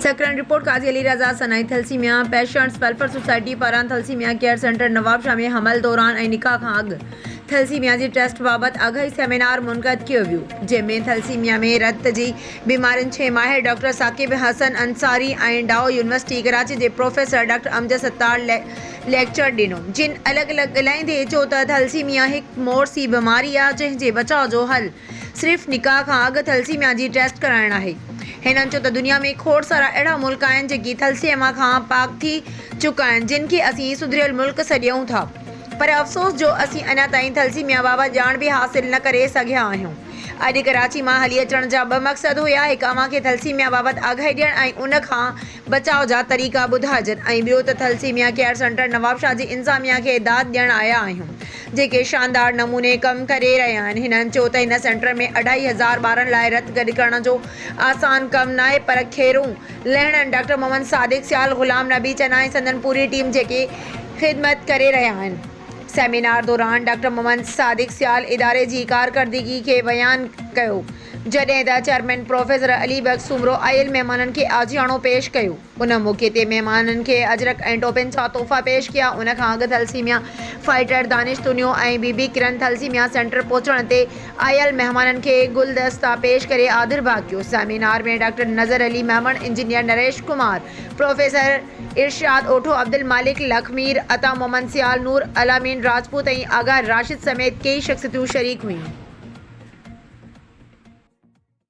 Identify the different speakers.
Speaker 1: Sakrand, report, Qazi Ali Raza Sanai, thalassemia patients welfare society پاران ٿلسيميا care centre Nawabshah ۾ حمل دوران ۽ نڪاح کان اڳ ٿلسيميا جي ٽيسٽ بابت آگاهي سيمينار منعقد ڪيو ويو جنهن ۾ ٿلسيميا ۾ رت جي بيمارين ڇي ماهر doctor Saqib Hassan Ansari ۽ Dow university Karachi جي professor doctor Amjad Sattar lecture ڏنو جن الڳ الڳ ڳالهائيندي چيو ته ٿلسيميا هڪ مورثي بيماري آهي جنهن جي بچاء جو حل صرف نڪاح کان اڳ ٿلسيميا جي ٽيسٽ ڪرائڻ آهي. هنن چيو ته دنيا ۾ کوڙ سارا اهڙا ملڪ آهن جيڪي ٿلسيما کان پاڪ ٿي چڪا آهن جن کي اسين سڌريل ملڪ سڏيون ٿا پر افسوس جو اسين اڃا تائين ٿلسيميا بابت ڄاڻ به حاصل نه ڪري سگهيا آهيون. اڄ ڪراچي مان هلي اچڻ جا ٻه مقصد هيا هڪ اوهان کي ٿلسيميا بابت آگاهي ڏيڻ ۽ ان کان بچاء جا طريقا ٻڌائجن ۽ ٻيو ته ٿلسيميا ڪيئر سينٽر نوابشاهه جي انتظاميا کي داد ڏيڻ آيا آهيون جيڪي شاندار نموني ڪم ڪري رهيا آهن هنن چيو ته هن سينٽر ۾ اڍائي هزار ٻارن لاء رت گڏ ڪرڻ جو آسان ڪم ناهي پر کيرون لهڻن ڊاڪٽر محمد صادق سيال غلام نبي چنا ۽ سندن پوري ٽيم جيڪي خدمت ڪري رهيا آهن. سيمينار دوران ڊاڪٽر محمد صادق سيال اداري جي ڪارڪردگي کي بيان ڪيو جڏهن ته چيئرمين پروفيسر علي بخش سومرو آيل مهمانن کي آجياڻو پيش ڪيو. ان موقعي تي مهمانن کي اجرڪ ۽ ٽوپين جا تحفا پيش ڪيا. ان کان اڳ thalassemia fighter Danish Tunio ۽ Bibi Kiran thalassemia centre پهچڻ تي آيل مهمانن کي گلدستا پيش ڪري آڌرڀاء ڪيو. Seminar ۾ doctor Nazar Ali Memon, engineer Naresh Kumar, professor Irshad Otho, Abdul Malik Lakhmir, Ata Muhammad Sial, Noor Alamin Rajput ۽ Agha Rashid سميت ڪيئي شخصيتون شريڪ هيون.